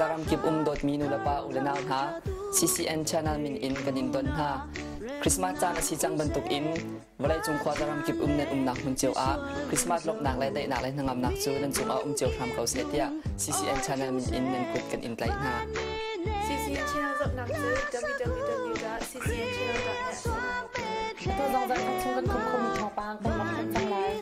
Khuaza ramkip um dawtmi nulepa u le nau hna, CCN channel min in kan in don hna. Christmas caan a si cang bantuk in vawleicung khuaza ramkip um nan umnak hmun cio ah Christmas lawmhnak le daihnak le hnangamnak cu nan cungah um cio hram ko seh tiah CCN channel min in nan kut kan in tlaih hna. CCN channel zohnak cu www.ccnchannel.net. Atu zong zarhkhat chung kan khum khomi thawngpang kan rak thanh cang lai.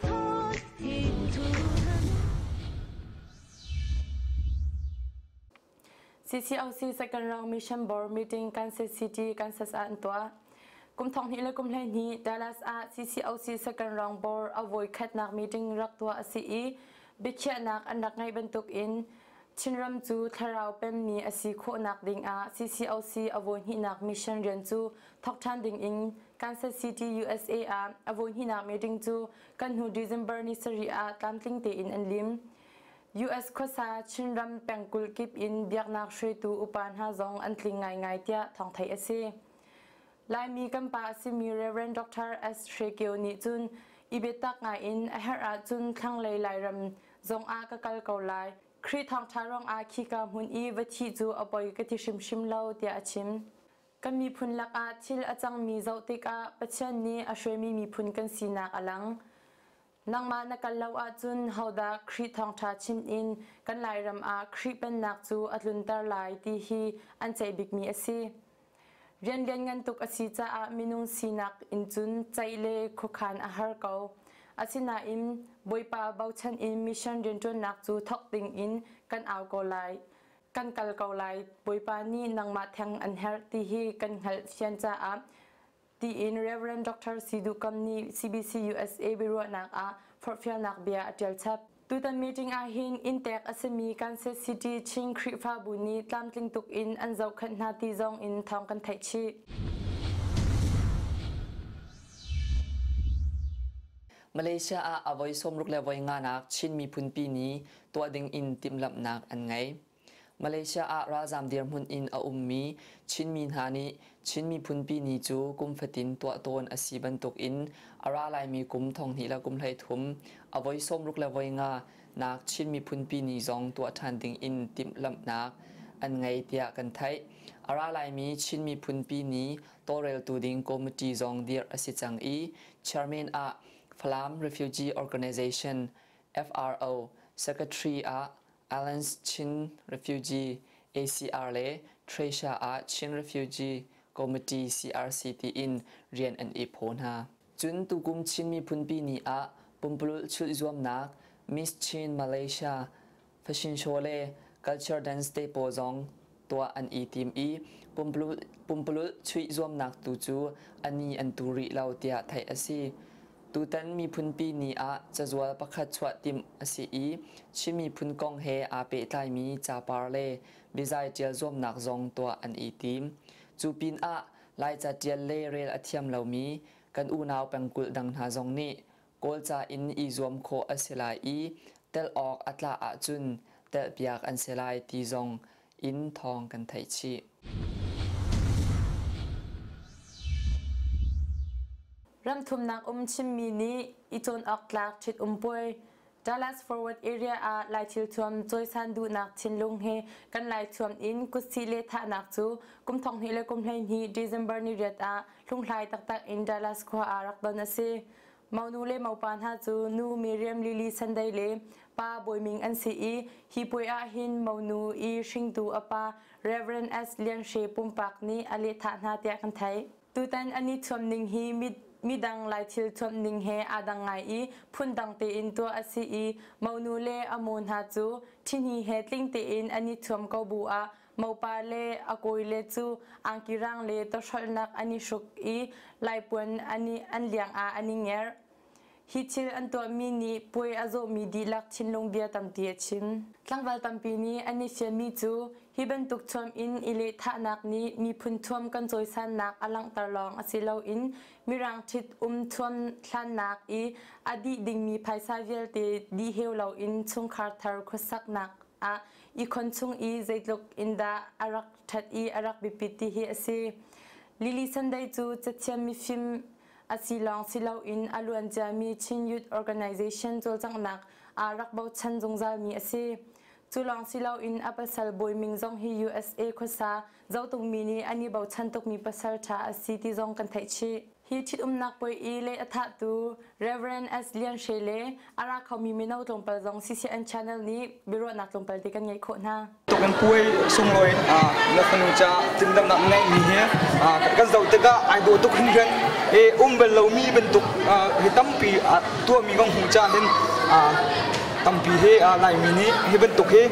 CCOC Second Round Mission Board Meeting Kansas City, Kansas ah an tuah. Kum thong hnih le kum 12 Dallas ah CCOC Second Round Board a voi khatnak meeting rak tuah a si i biakhiahnak an rak ngeih bantuk in Chinram cu thlarau pemmi a si khawhnak ding ah CCOC a voi hnihnak mission rian cu thawk ṭhan ding in Kansas City, USA ah a voi hnihnak meeting cu kan hnu December ni sarih ah tlamtling tein an lim. US khuasa Chinram pengkulh kip in biaknak hruaitu upa hna zong an tling ngaingai tiah thawng theih a si. Laimi kan pa a simi Rev. Dr. S. Hre Kio nih cun i biatak ngai in a herh ahcun thlanglei Lairam zong ah ka kal ko lai. Khrih thawngṭha ruangah khika hmun i va thih cu a poi ka ti hrimhrim lo tiah a chim. Kan miphun lakah thil a cangmi zoh tikah Pathian nih a hruaimi miphun kan sinak a lang. Nangmah na kal lo ahcun hodah Khrih thawngṭha chim in kan Lairam ah Khrih pennak cu a tlunter lai ti hi an ceih bikmi a si. Rian lianngan tuk a si caah minung sinak in cun ceih le khuakhan a har ko. Asinain Bawipa bochan in mission rianṭuannak cu thawk ding in kan au ko lai. Kan kal ko lai. Bawipa nih nangmah theng an herh ti hi kan hngalh fian caah tiin Rev. Dr. Sidu Kam nih CBC USA biaruahnak ah forhfialnak bia a ṭial chap. Tutan meeting ah hin inntek a simi Kansas City Chin Khrihfabu nih tlamtling tuk in an zohkhenh hna ti zong in thawng kan theih chih. Malaysia ah a voi 60 le voi nganak Chin miphunpi ni tuah ding in timhlamhnak an ngei. Malaysia ah ralzaam dirhmun in a ummi Chinmi hna nih Chin Miphunpi Ni cu kum fatin tuah tawn a si bantukin a ra laimi kum thonghnih le kum 13 a voi 60 le voi nga nak Chin Miphunpi Ni zong tuah ṭhan ding in timhlamhnak an ngei tiah kan theih. A ra laimi Chin Miphunpi Ni tawlreltu ding committee zong dirh a si cang i chairman ah Falam Refugee Organization FRO Secretary ah Alliance Chin Refugee ACR le Treasure ah Chin Refugee Committee CRC tiin rian an i phaw hna. Cun tukum Chin Miphunpi Ni ah pumpululh chulh zuamnak Miss Chin Malaysia Fashion Show le Culture Dance te pawl zong tuah an i tim i pumpululh chuih zuamnak tu cu a ni an tu rih lo tiah theih a si. Tutan miphunpi ni ah cazual pakhat chuah timh a si i Chin miphun kong he aa pehtlaimi capar le biazai ṭial zuamnak zong tuah an i tim. Cu pinah Laica ṭial le rel a thiam lomi kan unau pengkulh dang hna zong nih Kawlca in i zuam khawh a si lai i telh awk a tlah ahcun telhpiak an si lai ti zong in thawng kan theih chih. Ramthumnak um Chinmi nih i cawn awk tlak ṭhit-um puai Dallas Forward area ah Lai thilthuam cawisan duhnak thinlung he kan Lai thuam in kutsih le thahnak cu kum 12 le kum 12 December ni riat ah hlunghlai taktak in Dallas khua ah rak don a si. Monu le mopa hna cu nu Miriam Lily Sunday le pa Bawi Ming an si i hi puai ah hin monu i hringtu a pa Reverend S. Lian Hre pumpak nih a lehthah hna tiah kan theih. Tutan an i thuam ning hi midang Laithil thuamh ning he aa dang ngai i phundang tein tuah a si i monu le a maw hna cu ṭhihni he tling tein an i thuam ko bu ah mopa le a kawile cu angki rang le tawhrolhnak an i hruk i laipuan an liang ah an i ngerh. Hi thil an tuahmi nih puai a zawhmi dihlak thinlung bia tampi a chim. Tlangval tampi nih an i fianmi cu hi bantuk thuam in i lehthahnak nih miphun thuam kan cawisannak a langhter lawng a si loin mirang ṭhit um thuam hlannak i a dih dingmi phaisa vialte dih heu loin chungkhar thar khuasaknak ah i khon chung i zeitluk in dah a rak ṭhat i a rak biapit ti hi a si. Lily Sunday cu cathiam mifim a si lawng si loin a luanciami Chin Youth Organization cawlcanghnak ah rak bochan zungzalmi a si. Cu lawng si loin a pasal Bawi Ming zong hi USA khuasa zohtungmi nih an i bochan tukmi pasal ṭha a si ti zong kan theih chih. Hi ṭhitumnak puai i leh a thahtu Rev. S. Lian Hre le a ra khomi mino tlawmpal zong CCN Channel nih biaruahnak tlawmpal te kan ngeih khawh hna. Tukin puai sunglawi na fanu ca timhlamhnak ngeihmi hi kan zoh tikah ai dawh tuk hringhran. I um bal lomi bantuk hi tampi tuahmi kan hmuh caan hin tampi hi Laimi nih hi bantuk hi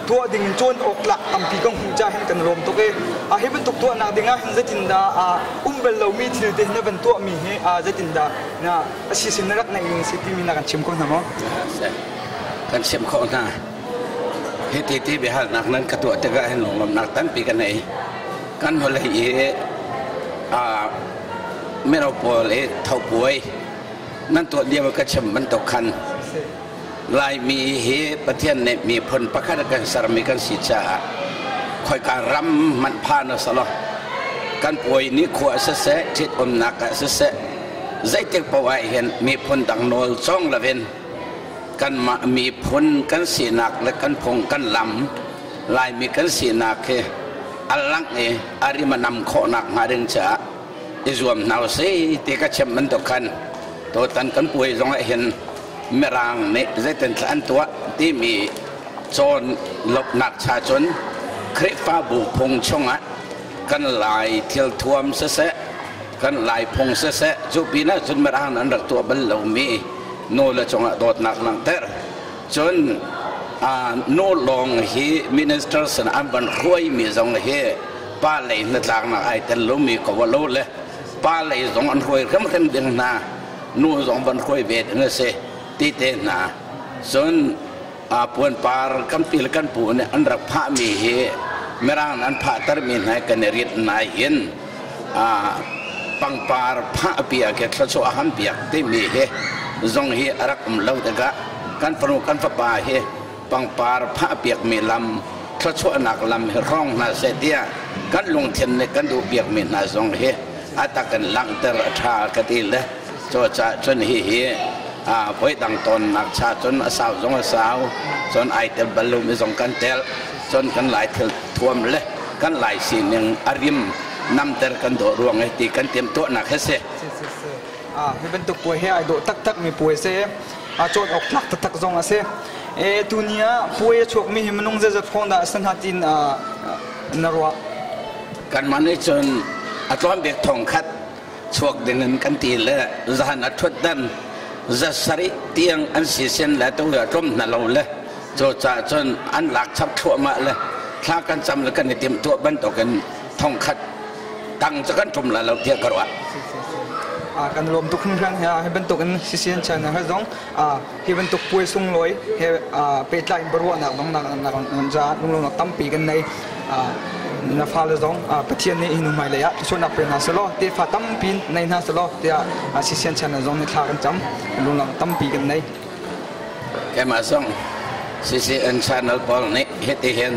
tuah ding in cawn awk tlak tampi kan hmuh ca hin kan lawm tuk i hi bantuk tuahnak ding ah hin zeitindah um bal lomi thil te na van tuahmi hi zeitindah na a sisin na rak neih ning si timi na kan chim kho hna maw? Kan chim khawh hna. Hi ti ti biahalnak nan ka tuah tikah hin lunglawmhnak tampi ka nei. Kan hnulei i mino pawl i thopuai nan tuah lio ka chim bantuk khan Laimi hi Pathian nih miphun pakhat a kan sermi kan si caah khoika ram hmanh phan a salo kan puai ni khua siseh ṭhitumnak ah siseh zeitik paoh ah hin miphun dang nawl cawng loin kanmah miphun kan sinak le kan phung kan lam Laimi kan sinak hi a langh i a rim a nam khawhnak hnga ding caah i zuam hna usih ti ka chim bantuk khan tutan kan puai zong ah hin Mirang nih zeitin an tuah timi cawn lopnak cha cun Khrihfabu phung chungah kan Lai thilthuam siseh kan Lai phung siseh cu pinah cun Mirang an rak tuah bal lomi nu le cungah dawtnak langhter cun nu lawng hi minister sin an van hruaimi zong hi pa lei hnatlaknak ai tel lomi ko lo le pa lei zong an hruai hrimhrim ding hna nu zong van hruai ve ding a si ti te hna cun puanpar kan pi le kan pu nih an rak phahmi hi mirang an phahtermi hna kan i rit nai in pangpar phah piak hi thluachuah ham piak timi hi zong hi a rak um lo tikah kan fanu kan fapa hi pangpar phah piakmi lam thluachuahnak lam hi hrawng hna seh tiah kan lungthin nih kan duh piakmi hna zong hi a tak in langhter a ṭha ka ti le cucaah cun hihi voi dang tawnnak cha cun a sau zong a sau cun ai tel bal lomi zong kan tel cun kan lai thil thuam le kan lai sining a rim namter kan dawh ruang i ti kan timhtuahnak hi si. Hi bantuk puai hi ai dawh taktak mi puai si. A cawn awk tlak taktak zong a si. E tuni ah puai a chuakmi hi minung zeizat hrawng dah a si hna tiin na ruah? Kanmah nih cun a tlawm bik thong khat chuak ding in kan ti le zahan a ṭhut dan za sarih tiang an si sin le tu a tlawm hna lo le cucaah cun an lak chap thluahmah le thla kan cam le kan i timhtuah bantukin thong khat tang cu kan ṭum la lo tiah ka ruah. Kan lawm tuk hringhran. Hi bantuk in CCN channel he zong hi bantuk puai sunglawi he pehtlai in biaruahnak zong nak ja lunglawmnak tampi kan nei. Na fale zong Pathian nih hi nu hmailei ah thluachuahnak pe hna selaw tefa tampi nei hna selaw tiah CCN channel zong nih thla kan cam. Lunglawmnak tampi kan nei. Keimah zong CCN channel pawl nih hiti hin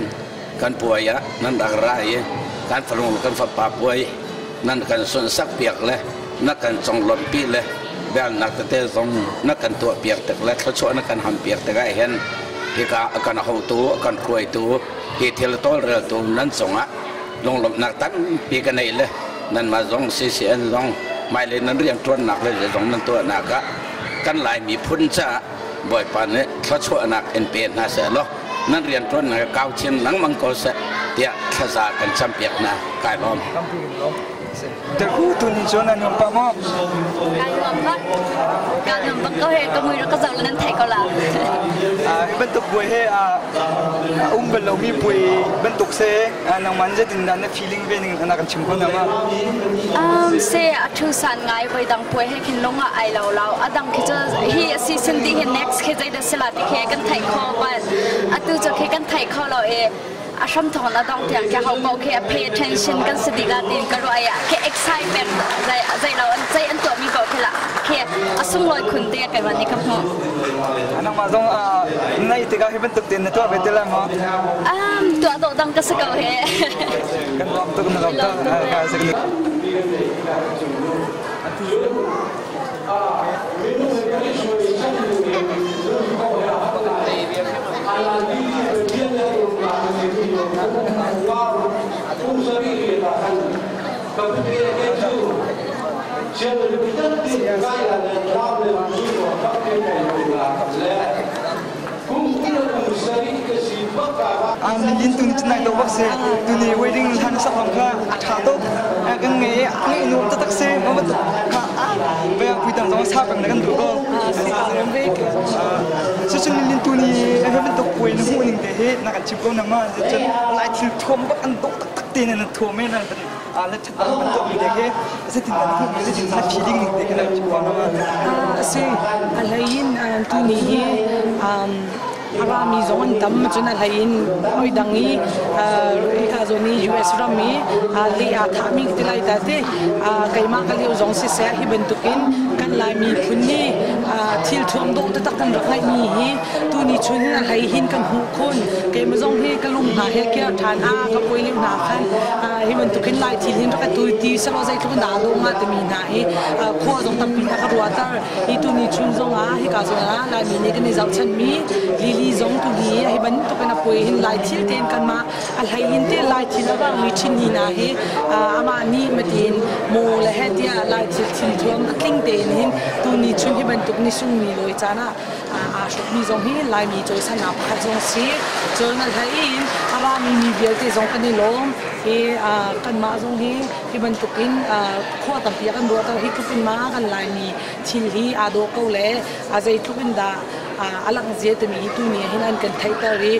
kan puai ah nan rak ra i kan fanu kan fapa puai nan kan sunsak piak le na kan conglawmhpi le belnak tete zong na kan tuah piak tik le thluachuah na kan ham piak tikah hin hika a kan hotu a kan hruaitu hi thil tawlreltu nan cungah lunglawmhnak tampi ka nei le nanmah zong CCN zong hmailei nan rianṭuannak le zong nan tuahnak ah kan Lai miphun caah Bawipa nih thluachuahnak in pe hna seh law nan rianṭuannak kau chin lengmang ko seh tiah thlaza kan campiak hna. Kai lawm. Terhu tu ni cun an nuam pah maw? Kai nuam bak. Ka nuam bak ko he ka mui ka zoh nan thei ko la. Hi bantuk buai he a um bal lomi puai bantuk se nangman zeitin dah na feeling ve ning na kan chim ko na ma? Se a thu san ngai voi dang puai he khin lung ah ai lo lo a dang khi cu hi a season ti hi next khi zei dah sila ti khi kan thei kho but atu cu khi kan thei kho lo e a hram thong na dong tiang khi ho ko khi a pay attention kan si dih la tin ka ruah ya khi excitement zai zai lo an zai an tuah mi ko khi la khi a sunglawi khun te kai man ni ka hmu Nangmah zong nai tikah hi bantuk tin na tuah ve te la maw? Tuah dawh dang ka si ko he. Kan lawm tuk na lawm tuk. Ka si. Yin tu ni nai to bak se tu ni wedding hlan sak long kha a tha to kan nge nge nuam tak se ma ma kha be pui tang zong sa pang na kan du ko su chun lin tu ni he ban tok pui na hu ning te he na kan chim ko na ma chun lai thil thom bak an dok tak tak te na thom me na ban na that ban tok mi te he se tin na hu mi se tin na feeling ning te kana chim ko na ma. Si a hlei in tu ni hi a rami zong an tam, cun a hlei in oi dang i hika zawn i US ram i le aa thahmi ti lai ta te keimah ka lio zong siseh, hi bantukin kan Laimi phun nih thil thuam dawh taktak kan rak ngeihmi hi tuni chun hin a hlei hin kan hmuh khun. Keimah zong hi ka lung hna he kir ṭhan a ka puai lio hna khan hi bantukin Lai thil hin rak tu ti selaw zeitluk in dah dawh hnga timi hna hi khua zong tampi hna ka ruahter. Hi tuni chun zong ah hika zawn ah Laimi nih kan i zohchanmi Lily zong tuni hi bantukin a puai hin Lai thil tein kanmah a hlei in te Lai thil a vangmi Chinni hna hi amah nih matin maw le he tiah Lai thil thil thuam a tling tein hin tuni chun hi bantuk ni sungmi lawi caan ah aa hrukmi zong hi Laimi cawisannak pakhat zong si. Cun a hlei in a rami mi vialte zong kan i lawm hi. Kanmah zong hi hi bantukin khua tampi a kan ruahter. Hi tluk in ma kan Laimi thil hi aa dawh ko le a zeitluk in dah a langh zia timi hi tuni hin an kan theihter i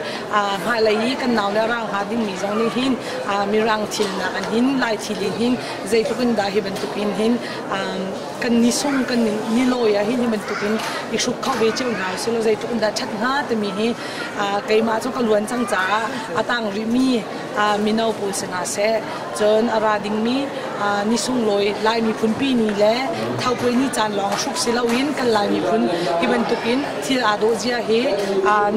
hmailei i kan nau le rang hnga dingmi zong nih hin mirang thil nak an hin Lai thil in hin zeitluk in dah hi bantukin hin kan ni sung kan ni lawi ah hin hi bantukin i hruk kho ve cio hna usih law zeitluk in dah ṭhat hnga timi hi keimah cu ka luan cang caah a tang rihmi mino pawl si hna seh, cun a ra dingmi ni sunglawi Lai miphunpi ni le Tho-puai ni caan lawng hruk si loin kan Lai miphun hi bantukin thil aa dawh zia hi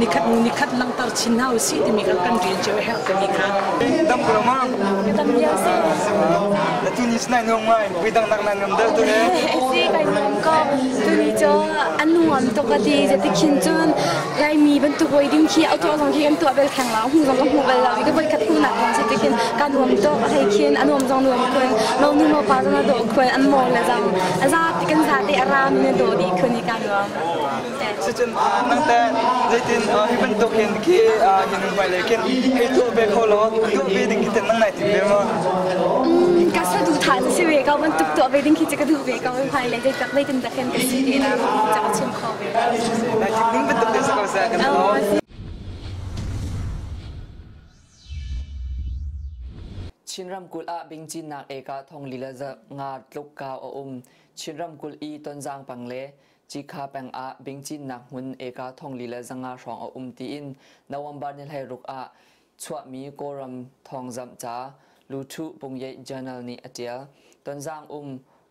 nikhat hnu nikhat langhter chin hna usih timi kha kan rian cio a herh timi kha. Dam ko ma? Dam lio si. Na tu ni sinai nuam ngai, pui dang nak nan ngam deuh tu he. Si kai nuam ko. Tu ni cu an nuam tuk ka ti. Zati khin cun Laimi bantuk wedding khi auto zong khi kan tuah bel theng lo, hmu zong ka hmu bel lo. Ka voi khat hmuhnak zong si ti khin ka nuam tuk. A hlei khin a nuam zong nuam khun. Lo nu lo pa zong a dawh khun. An maw le zong a za ti kan za te a ram in a dawh dih khun i ka nuam. Cucun nang teh zeitin hi bantuk hin khi hin hmai lei khin hei tuah ve kho law tuah ve ding khi ten nang nai tim ve ma? Ka saduhthah cu si ve ko, bantuk tuah ve ding khi cu ka duh ve ko. Hmai lei zeitak zeitin dah khin ka si te la ca ka chim kho ve. Nai tim ning bantuk te sa ko sa kan lo. Chin ramkulh ah bingcinnak eka thong lila nga tluk kau a um. Chin ramkulh i Tonzang pang le Cikha peng ah bingcinnak hmun eka 4500 hrawng a um tiin November ni 16 ah chuahmi Kawlram thawngzamh ca Luthuh Pungyeih Journal nih a ṭial. Tonzang um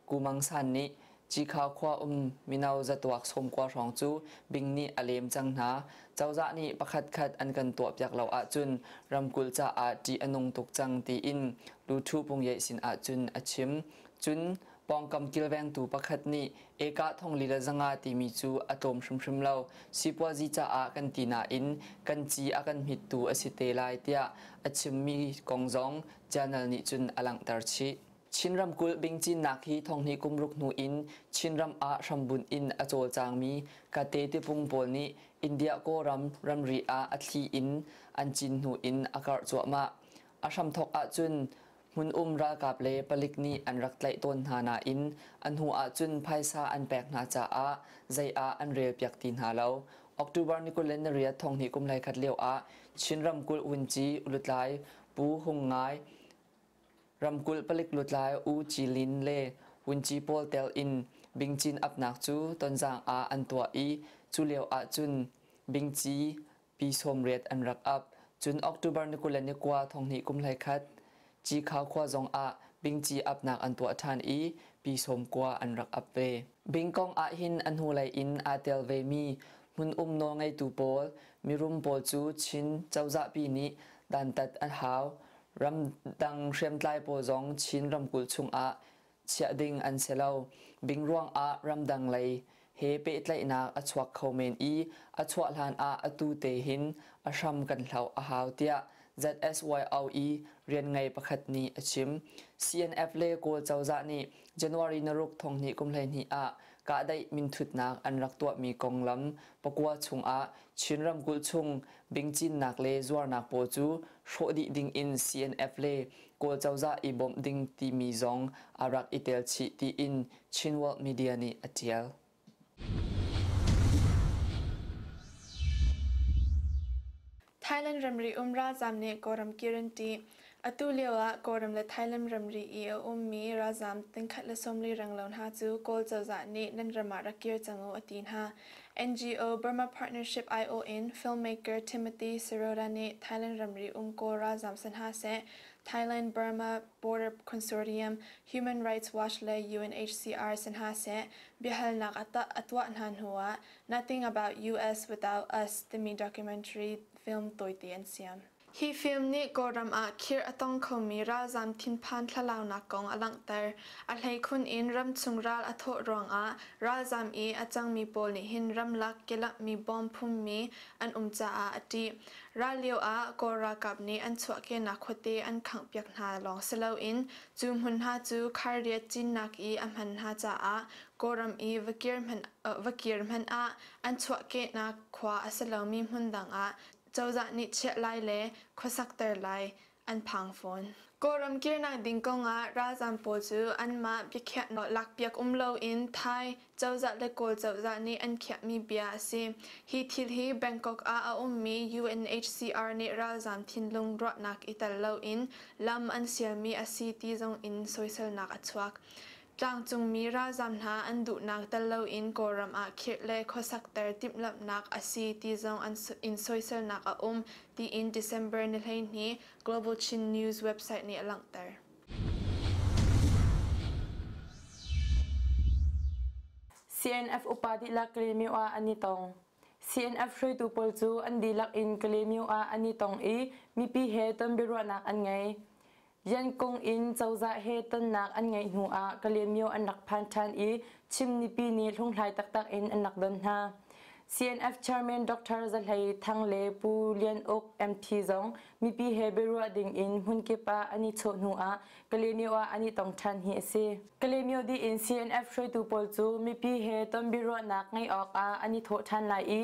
Kumang San nih Cikha khua um mino zatuak 90 hrawng cu bing nih a lem cang hna. Cozah nih pakhatkhat an kan tuahpiak lo ahcun ramkulh caah ṭih a nung tuk cang tiin Luthuh Pungyeih sin ahcun a chim. Cun pawngkam kilvengtu pakhat nih eka 4500 timi cu a tlawm hrimhrim lo. Sipuazi caah kan ti nain kan ci a kan hmittu a si te lai tiah a chimmi kong zong channel nih cun a langhter chih. Chin ramkulh bingcinnak hi thonghnih kum ruk hnu in Chinram ah hrambunh in a cawlcangmi Kate tipung pawl nih India Kawlram ramri ah a thli in an cin hnu in a karh cuahmah. A hramthawk ahcun Hmun um ralkap le palik nih an rak tlaih tawn hna nain a hnu ahcun phaisa an pek hna caah zei ah an relpiak ti hna lo. October ni 28 thonghnih kum hlei lio ah Chin ramkulh vunci lutlai Pu Hung Ngai, ramkulh palik lutlai U Ci Lin le vunci pawl tel in bingcin apnak cu Tonzang ah an tuah i cu lio ahcun bingci pi 80 an rak ap. Cun October ni 29 thonghnih kum 11 Cikhau khua zong ah bingci apnak an tuah ṭhan i pi 90 an rak ap ve. Bingkong ahhin a hnulei in aa tel vemi hmun um nawlngeitu pawl, mirum pawl cu Chin cozahpi nih dantat an hau. Ramdang hriamtlai pawl zong Chin ramkulh chungah chiah ding an si lo. Bing ruangah ramdang lei he pehtlaihnak a chuak kho men i a chuah hlan ah atu te hin a hram kan hloh a hau tiah ZSYO i rian ngei pakhat nih a chim. CNF le Kawl cozah nih January naruk thonghnih kum 12 ah kahdaih minthutnak an rak tuahmi konglam pakua chungah Chin ramkulh chung bingcinnak le zuarnak pawl cu hrawh dih ding in CNF le Kawl cozah i bawmh ding timi zong a rak i tel chih tiin Chin World Media nih a ṭial. Thailand ramri um ralzaam nih Kawlram kir an ṭih. Atu lio ah Kawlram le Thailand ramri i a ummi ralzaam 140 renglo hna cu Kawl cozah nih nan ram ah rak kir cang u a ti hna. NGO Burma Partnership aiawh in filmmaker Timothy Sirota nih Thailand ramri um Kawl ralzaam si hna seh, Thailand-Burma Border Consortium, Human Rights Watch le UNHCR si hna seh, biahalnak a tuah hna hnu ah Nothing About US Without Us timi documentary film tawite an siam. Hi film nih Kawlram ah khirh a tong khomi ralzaam thinphan thlalaunak kong a langhter. A hleikhun in ramchung ral a thawh ruangah ralzaam i a cangmi pawl nih hin ramlak kelakmi bawm phummi an um caah a ṭih. Ral lio ah Kawl ralkap nih an chuahkehnak khuate an khanghpiak hna lawng si loin cu hmun hna cu khairiat cinnak i a hman hna caah Kawlram i va kir hmanh ah an chuahkehnak khua a si lomi hmun dang ah cozah nih chiah lai le khuasakter lai an phang fawn. Kawlram kirnak ding kongah ralzaam pawl cu anmah biakhiahnak lakpiak um loin Thai cozah le Kawl cozah nih an khiahmi bia a si. Hi thil hi Bangkok ah a ummi UNHCR nih ralzaam thinlung ruahnak i tel loin lam an sialmi a si ti zong in soiselnak a chuak. Tlangcungmi ralzaam hna an duhnak tel loin Kawlram ah khirh le khuasakter timhlamhnak a si ti zong an in soiselnak a um tiin December ni 12 Global Chin News website nih a langhter. CNF upa dihlak Kalaymyo ah an i tong. CNF hruaitu pawl cu an dihlak in Kalaymyo ah an i tong i mipi he tonbiaruahnak an ngei. Yankung in cozah he tonnak an ngeih hnu ah Kalaymyo an rak phan ṭhan i Chim nipi nih hlunghlai taktak in an rak don hna. CNF Chairman Dr. Za Hlei Thang le Pu Lian Uk MT zong mipi he biaruah ding in hmunkip ah an i chawh hnu ah Kalaymyo ah an i tong ṭhan hi a si. Kalaymyo dih in CNF hruaitu pawl cu mipi he ton biaruahnak ngeih awkah an i thawh ṭhan lai i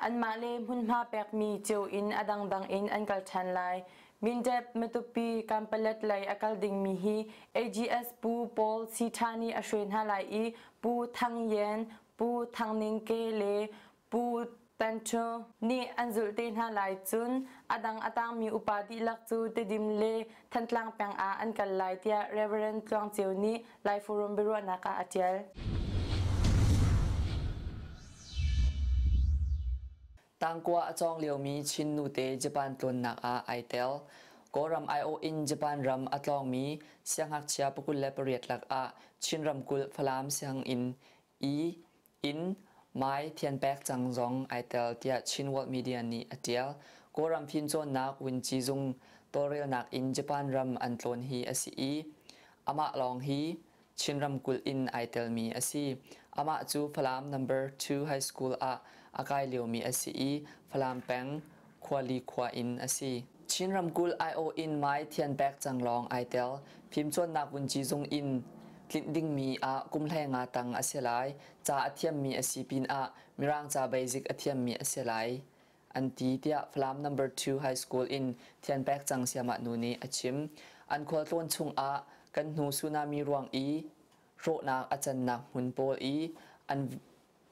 anmah le hmunhma pekmi cio in a dangdang in an kal ṭhan lai. Mindat Matupi Kanpalet lei a kal dingmi hi AGS Pu Paul Sitha nih a hruai hna lai i Pu Thang Yen, Pu Thang Ning Ke le Pu Tan Chu nih an zulh te hna lai. Cun a dang a tangmi upa dihlak cu Tedim le Thantlang peng ah an kal lai tiah Reverend Tluang Ceu nih Lai Forum biaruahnak ah a ṭial. Tangkua a cawng liomi Chin nute Japan tlawnnak ah ai tel. Kawlram aiawh in Japan ram a tlawngmi siangngakchia 28 lakah Chin ramkulh Falam sianginn i in Mai Thian Pek Cang zong ai tel tiah Chin World Media nih a ṭial. Kawlram fimcawnnak Wunci zung tawlrelnak in Japan ram an tlawn hi a si i amah lawng hi Chin ramkulh in ai telmi a si. Amah cu Falam Number 2 High School ah a kai liomi a si i Falam peng Khuali khua in a si. Chin ramkulh aiawh in Mai Thian Pek Cang lawng ai tel. Fimcawnnak vunci zung in tlinh dingmi ah kum 15 tang a si lai. Ca a thiammi a si pinah Mirang ca basic a thiammi a si lai an ti tiah Falam Number 2 High School in Thian Pek Cang Siamah nu nih a chim. An khualtlawn chungah kan hnu tsunami ruang i hrawhnak a cannak hmun pawl i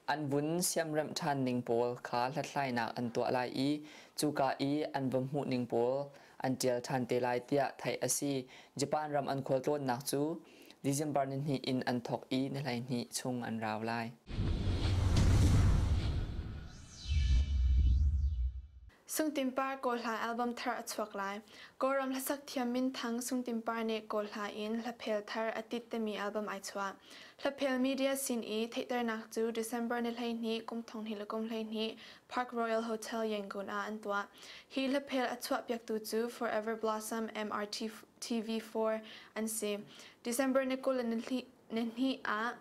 an vun siamremh ṭhan ning pawl kha hlathlainak an tuah lai i cuka i an va hmuh ning pawl an ṭial ṭhan te lai tiah theih a si. Japan ram an khualtlawnnak cu December nihnih in an thawk i ni 12 chung an rau lai. Sungtin Par Kawl hla album thar a chuak lai. Kawlram hlasak thiam minthang Sungtin Par nih Kawl hla in hlaphel thar a tit timi album ai chuah. Hlaphel media sin i theihternak cu December ni 12 kum 2012 Park Royal Hotel Yangon ah an tuah. Hi hlaphel a chuahpiaktu cu Forever Blossom MRT TV4 an si. December ni 22 ah.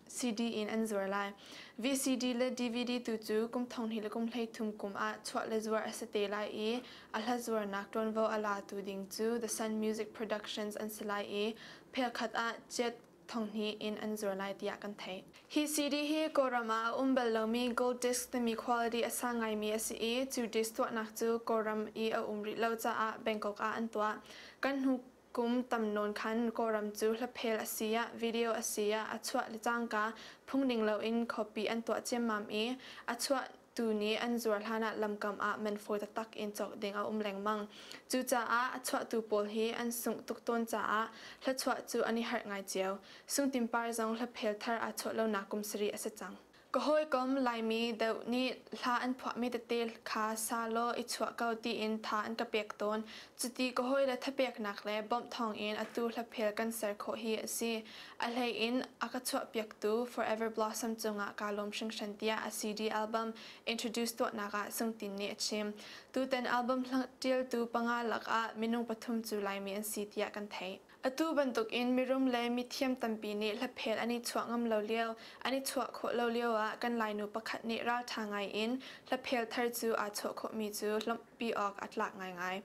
CD in an zuar lai. VCD le DVD tu cu kum 2000 le kum 13 kum ah chuah le zuar a si te lai i a hla zuarnak ṭuanvo a latu ding cu The Sun Music Productions an si lai i phelkhat ah jet 2000 in an zuar lai tiah kan theih. Hi CD hi Kawlram ah a um bal lomi Gold Disc timi quality a sang ngaimi a si i cu disc tuahnak cu Kawlram i a um rih lo caah Bangkok ah an tuah. Kan hnu kum tam nawn khan Kawlram cu hlaphel a si ah video a si ah a chuah le cangka phungning loin copy an tuah ciammam i a chuah tu nih an zuar hlanah lamkam ah man fawi taktak in cawk ding a um lengmang. Cucaah a chuahtu pawl hi an sungh tuk tawn caah hlachuah cu an i harh ngai cio. Sungtimpar zong hlaphel thar aa chuah lonak kum sarih a si cang. Ka hawikom Laimi deuh nih hla an phuahmi tete kha sa law i chuah ko tiin tha an ka pek tawn. Cuti ka hawile thapeknak le bawmh thawngin atu hlaphel kan ser khawh hi a si. A hlei in a ka chuahpiaktu Forever Blossom cungah kaa lawm hringhran tiah a CD album introduce tuahnak ah Sungtin nih a chim. Tutan album ṭialtu panga lakah minung pathum cu Laimi an si tiah kan theih. Atu bantukin mirum le mithiam tampi nih hlaphel an i chuah ngam lo lio, an i chuah khawh lo lio ah kan Lainu pakhat nih ralṭha ngai in hlaphel thar cu aa chuah khawhmi cu lawmhpi awk a tlak ngaingai.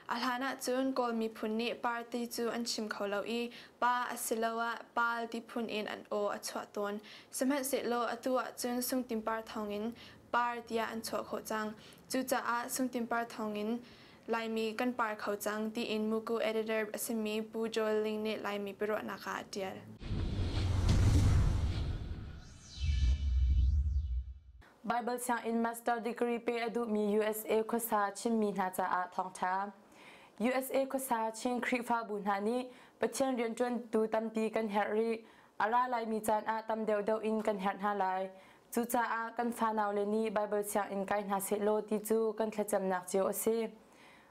A hlan ahcun Kawl miphun nih party cu an chim kho lo i pa asiloah pal ti phun in an aw a chuah tawn. Sihmanhsehlaw atu ahcun Sungtimpar thawngin par tiah an chuah khawh cang. Cucaah Sungtimpar thawngin Laimi kan par kho cang tiin Muku editor a simi Pu Joel Ling nih Laimi biaruahnak ah a ṭial. Bible sianginn master degree pe a duhmi USA khuasa Chinmi hna caah thawngṭha. USA khuasa Chin Khrihfabu hna nih Pathian rianṭuantu tampi kan herh rih. A ra laimi caan ah tam deuhdeuh in kan herh hna lai. Cucaah kan fanau le nih Bible sianginn kai hna sehlaw ti cu kan thlacamnak cio a si.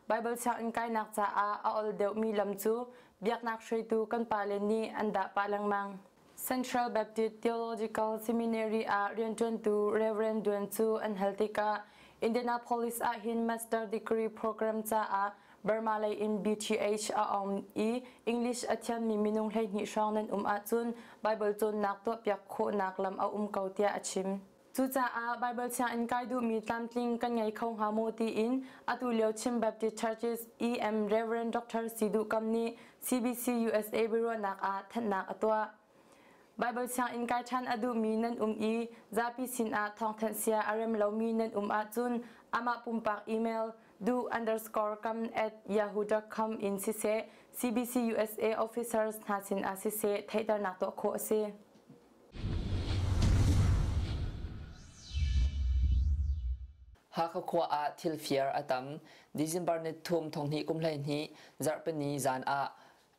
Bible sianginn kainak caah a ol deuhmi lam cu biaknak hruaitu kan pale nih an dah pah lengmang. Central Baptist Theological Seminary ah rianṭuantu Reverend Duan cu an hal tikah Indianapolis ah hin master degree program caah Burma lei in BTH a um i English a thiammi minung 12 hrawng nan um ahcun Bible cawnnak tuahpiak khawhnak lam a um ko tiah a chim. Cucaah Bible sianginn kai duhmi tlamtling kan ngei kho hnga maw tiin atu lio Chin Baptist Churches EM Reverend Dr. Sidu Kam nih CBC USA biaruahnak ah thanhnak a tuah. Bible sianginn kai ṭhan a duhmi nan um i zapi sinah thawngthanh sia a rem lomi nan um ahcun amah pumpak email du underscore kam at yahoo.com in siseh CBC USA officers hna sinah siseh theihternak tuah khawh a si. Hakha khua ah thil fir a tam. December ni thum thonghnih kum 12 zarhpini zan ah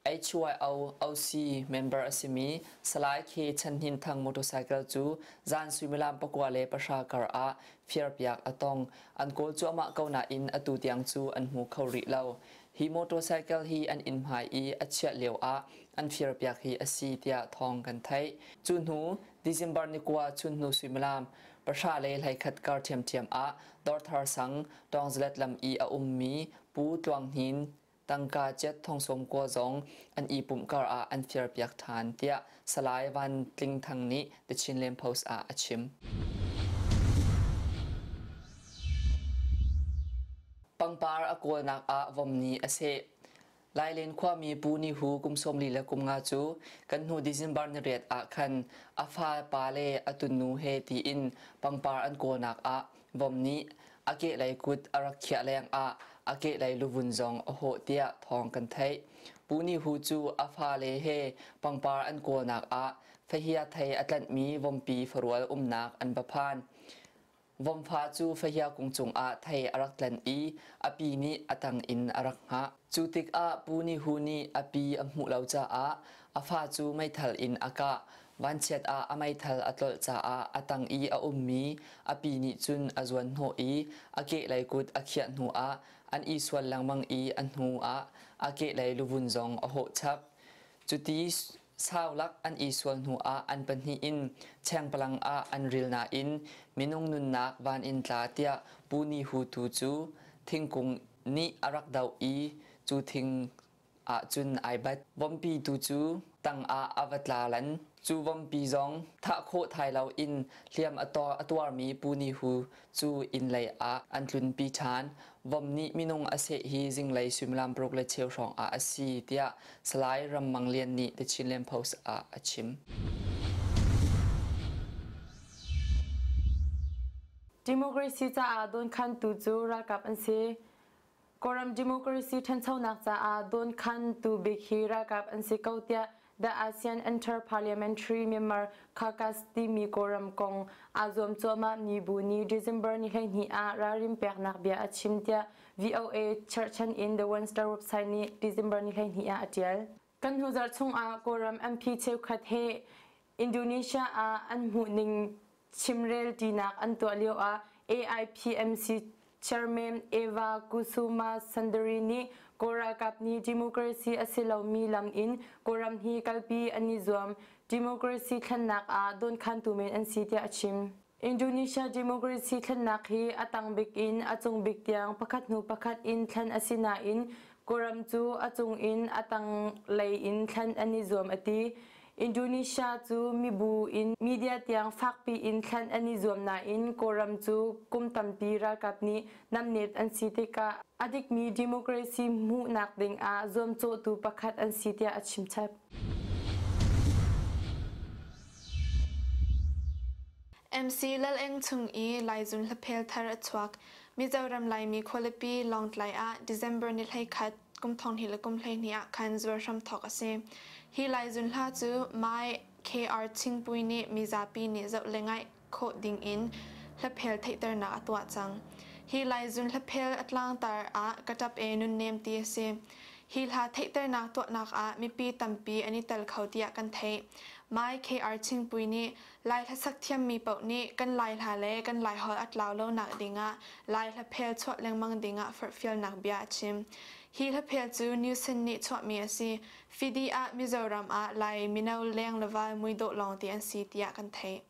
HYO OC member a simi Salai Khe Chan Hnin Thang motorcycle cu zan suimilam 9:10 kar ah firpiak a tong. An kawl cuahmah ko nain atu tiang cu an hmu kho rih lo. Hi motorcycle hi an inn hmai i a chiah lio ah an firpiak hi a si tiah thawng kan theih. Cu hnu December ni 9 chun hnu suimilam 10:31 kar ṭhiamṭhiam ah Dawrthar sang Tawngzalet lam i a ummi Pu Tluang Hnin tangka jet 90,000 zong an i pumh kar ah an firpiak ṭhan tiah Salai Van Tling Thang nih The Chinland Post ah a chim. Pangpar a kawlnak ah vom nih a seh. Lailen khuami Pu Ni Hu kum 43 cu kan hnu December ni riat ah khan a fa pa le a tunnu he tiin pangpar an kawlnak ah vom nih a kehlei kut a rak khiah lengah a kehlei luvun zong a hawh tiah thawng kan theih. Pu Ni Hu cu a fale he pangpar an kawlnak ah fahia thei a tlanhmi vompi farual umnak an va phan. Vomfa cu fahia kung cungah thei a rak tlanh i a pi nih a tang in a rak hngah. Cu tikah Pu Ni Hu nih a pi a hmuh lo caah a fa cu meithal in a kah. Vanchiat ah a meithal a tlolh caah a tang i a ummi a pi nih cun a zuan hnawh i a kehlei kut a khiah hnu ah an i sual lengmang i a hnu ah a kehlei luvun zong a hawh chap. Cuti saulak an i sual hnu ah an pahnih in chengpalang ah an ril nain minung nunnak van in tla tiah Pu Ni Hu tu cu thingkung nih a rak doh i cu thing ahcun ai bat. Vompi tu cu tangah a va tla lan. Cu vompi zong thah khawh thai loin hliam a tuarmi Pu Ni Hu cu inn lei ah an tlunpi ṭhan. Vom nih minung a seh hi zinglei suimilam paruk le cheu hrawng ah a si tiah Salai Ram Mang Lian nih The Chinland Post ah a chim. Democracy caah dawnkhantu cu ralkap an si. Kawlram democracy ṭhanchonak caah dawnkhantu bik hi ralkap an si ko tiah The ASEAN Inter-Parliamentary Myanmar Caucus timi Kawlram kong aa zuam cuahmahmi bu nih December ni 12 ah ralrin peknak bia a chim tiah VOA cherhchan in The One Star website nih December ni 12 ah a ṭial. Kan hnu zarh chungah Kawlram MP cheukhat he Indonesia ah an hmuhning chimrel ṭinak an tuah lioah AIPMC chairman Eva Kusuma Sandari nih Kawl ralkap nih democracy a si lomi lam in Kawlram hi kalpi an i zuam. Democracy thlennak ah dawnkhantu men an si tiah a chim. Indonesia democracy thlennak hi a tang bik in a cung bik tiang pakhat hnu pakhat in thlen a si nain Kawlram cu a cung in a tang lei in thlen an i zuam a ti. Indonesia cu mibu in media tiang fakpi in thlen an i zuam nain Kawlram cu kum tampi ralkap nih namnet an si tikah a dikmi democracy hmuhnak ding ah zuamcawhtu pakhat an si tiah a chimchap. MC Lal Eng chung i Laizun hlaphel thar a chuak. Mizoram Laimi khualipi Lawngtlai ah December ni 11 kum 20 le kum 12 ah khan zuar hram thawk a si. Hi Laizun hla cu Mai KR Chingpui nih mizapi nih zoh le ngaih khawh ding in hlaphel theihternak a tuah cang. Hi Laizun hlaphel a tlangtar ah ka ṭap e nunnem ti a si. Hi hla theihternak tuahnak ah mipi tampi an i tel kho tiah kan theih. Mai KR Chingpui nih Lai hlasak thiammi paoh nih kan Lai hla le kan Lai holh a tlau lonak dingah Lai hlaphel chuah lengmang dingah forhfialnak bia a chim. Hi hlaphel cu Newson nih chuahmi a si. Fidi ah Mizoram ah Lai mino leng le val muidawh lawngte an si tiah kan theih.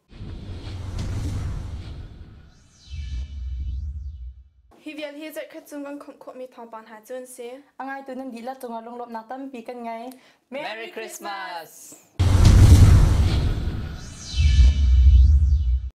Hi vial hi zarhkhat chung kan khawmh khawhmi thawngpang hna cu an si. A ngaitu nan dihlak cungah lunglawmhnak tampi kan ngei. Merry Christmas!